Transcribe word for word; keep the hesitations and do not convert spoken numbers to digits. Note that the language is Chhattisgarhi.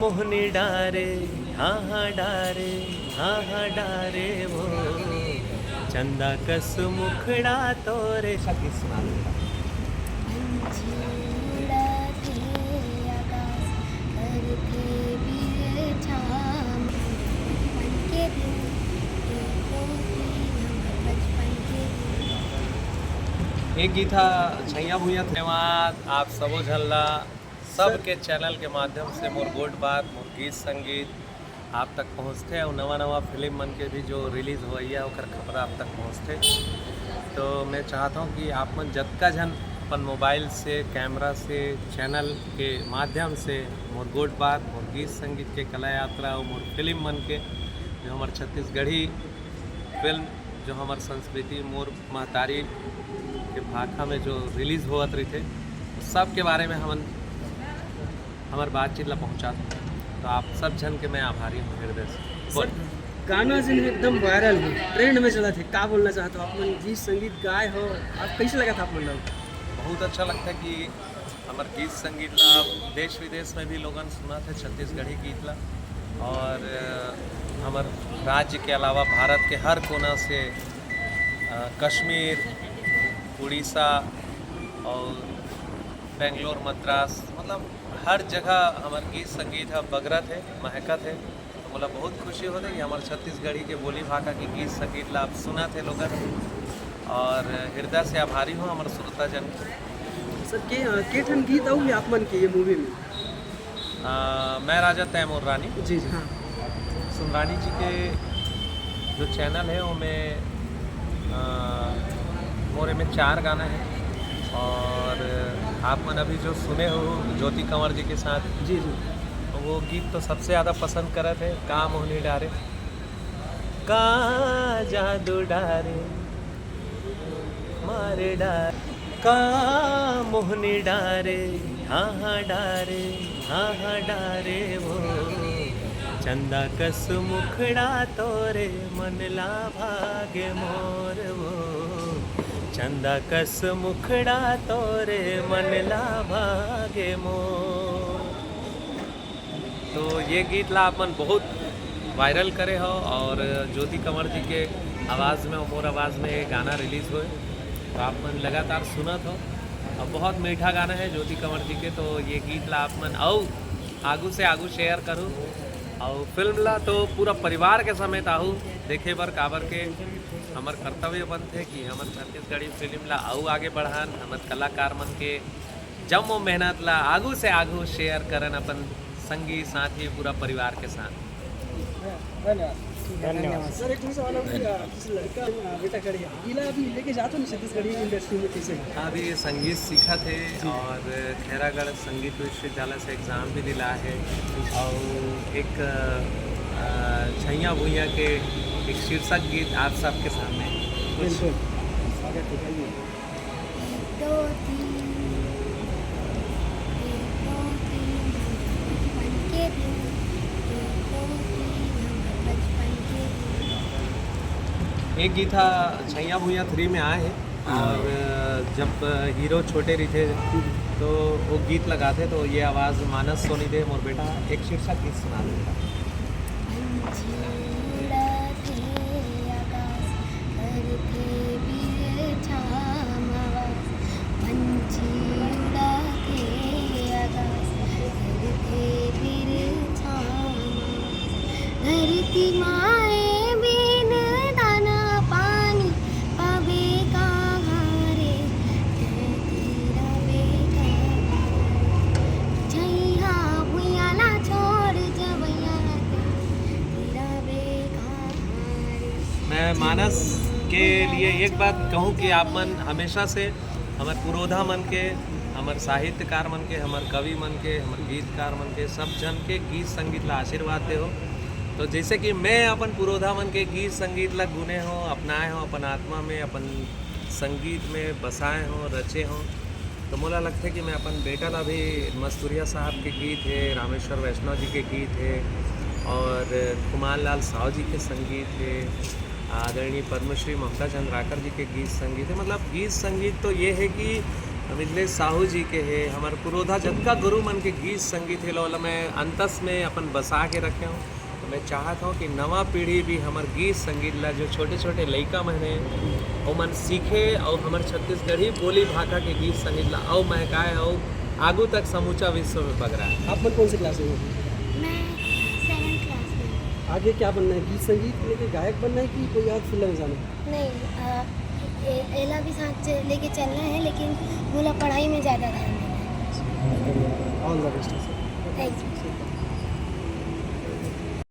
मोहनी डारे, हाँ हाँ डारे, हाँ हाँ डारे वो, चंदा कस मुखड़ा तोरे। अच्छा, गीत सुना दो। एक गीत हा छैया भुइया। धन्यवाद आप सबो झन ला। सबके चैनल के माध्यम से मोर गोठ बात, मोर गीत संगीत आप तक पहुँचथे, और नवा नवा फिल्म मन के भी जो रिलीज होइया, ओकर खबर आप तक पहुँचथे। तो मैं चाहता हूँ कि आप मन जतका झन अपन मोबाइल से, कैमरा से, चैनल के माध्यम से मोर गोठ बात, मोर गीत संगीत के कला यात्रा और मोर फिल्म मन के, जो हमर छत्तीसगढ़ी फिल्म, जो हमर संस्कृति, मोर महतारी के भाखा में जो रिलीज होवत रहिथे, सब के बारे में हमन हमर बातचीत ला पहुँचात हन। तो आप सब झन के मैं आभारी हूँ हृदय से। बोल। गाना जो है एकदम वायरल है, ट्रेंड में चलत है, का बोलना चाहत हो आप मन? गीत संगीत गाए हो, आप कैसे लगत हे आप मन ला? बहुत अच्छा लगता है कि हमर गीत संगीत ला देश विदेश में भी लोगन सुनत हे, छत्तीसगढ़ी गीत ला। और अ, हमर राज्य के अलावा भारत के हर कोना से, अ, कश्मीर, उड़ीसा और बेंगलोर, मद्रास, मतलब हर जगह हमर गीत संगीत ह बगरत हे, महकत हे। तो मोला बहुत खुशी होथे कि हमर छत्तीसगढ़ी के बोली भाखा के गीत संगीत ला आप सुनत हे लोगन, और हृदय से आभारी हूँ हमर श्रोता जन के। सर, के, अ, के ठन गीत अउ आप मन के ये मूवी में? अ, मैं राजा तैमूर रानी। जी, जी। हाँ। सुंदरानी जी के जो चैनल है, वो में, अ, मोरे में चार गाना है, और आप मन अभी जो सुने हो ज्योति कंवर जी के साथ, जी, जी। वो गीत तो सबसे ज़्यादा पसंद करत है, का मोहनी डारे, का जादू डारे, मारे डारे, का मोहनी डारे, हाँ हाँ डारे, हाँ हाँ डारे वो, चंदा कस मुखड़ा तोरे, मन ला भागे मोर वो, चंदा कस मुखड़ा तोरे, मन ला भागे मोर। तो ये गीत ला आप मन बहुत वायरल करे हो, और ज्योति कंवर जी के आवाज़ में और मोर आवाज़ में ये गाना रिलीज होए, तो आप मन लगातार सुनत हो। और बहुत मीठा गाना है ज्योति कंवर जी के, तो ये गीत ला आप मन अउ आगू से आगू शेयर करू। और फिल्म ला तो पूरा परिवार के समेत आहू देखे बर, काबर के हमर कर्तव्य बनथे कि हमर छत्तीसगढ़ी फिल्म ला अउ आगे बढ़ान, हमर कलाकार मन के जम्मो मेहनत ला आगू से आगू शेयर करन अपन संगी साथी पूरा परिवार के साथ। धन्यवाद। धन्यवाद। सर, एक ठो सवाल और कि, अ, जैसे लड़का, अ, बेटा खड़ी है, इला अभी लेके जाते हो छत्तीसगढ़ी इंडस्ट्री में कैसे? अभी ये संगीत सीखा थे जी। और खैरागढ़ संगीत विश्वविद्यालय से एग्जाम भी दिला है और एक, अ, छैया भुइया के एक शीर्षक गीत आप सबके सामने। बिल्कुल। स्वागत है, गाइए। एक दो तीन, एक दो तीन, बचपन के दिन, एक दो तीन, बचपन के दिन। एक गीत हा छैया भुइया थ्री में आए है। हाँ। और जब हीरो छोटे रहिथे तो वो गीत लगाथे, तो ये आवाज़ मानस सोनी दे, मोर बेटा, एक शीर्षक गीत सुना देता। पंछी उड़त हे आकाश, करथे बिरछा म वास। पंछी उड़त हे आकाश, करथे बिरछा म वास। धरती माए बिन दाना पानी पाबे कहाँ रे, तैं रबे कहाँ रे। छैया भुइयां ला छोड़ जवैया, तैं रबे कहाँ रे। मैं मानस के लिए एक बात कहूँ कि आप मन हमेशा से हमर पुरोधा मन के, हमर साहित्यकार मन के, हमर कवि मन के, हमर गीतकार मन के, सब झन के गीत संगीत ला आशीर्वाद दे हो। तो जैसे कि मैं अपन पुरोधा मन के गीत संगीत ला गुने हो, अपनाए हो, अपन आत्मा में, अपन संगीत में बसाए हो, रचे हो, तो मोला लगथे कि मैं अपन बेटा ला भी, मस्तुरिया साहब के गीत है, रामेश्वर वैष्णव जी के गीत है और खुमान लाल साव जी के संगीत है, आदरणीय पद्मश्री ममता चंद्राकर जी के गीत संगीत है। मतलब गीत संगीत तो ये है कि मिथिलेश साहू जी के हे, हमर पुरोधा जतका गुरु मन के गीत संगीत हे, ओला मैं अंतस में अपन बसा के रखे हूँ। तो मैं चाहत हूँ कि नवा पीढ़ी भी हमर गीत संगीत ला, जो छोटे छोटे लइका मन हे, ओमन सीखे और हमर छत्तीसगढ़ी बोली भाखा के गीत संगीत ला अउ महकाए अउ आगू तक समूचा विश्व में पगराए। आप मन कौन से क्लास में हो? मैं सेवन क्लास में हूँ। आगे क्या बनना है? गीत संगीत लेके गायक बनना है कि कोई और फील्ड में जाना है? नहीं, अ, ए- एला भी साथ च- लेके चलना है, लेकिन मोला पढ़ाई में ज़्यादा ध्यान देना है। All the best. Thank you.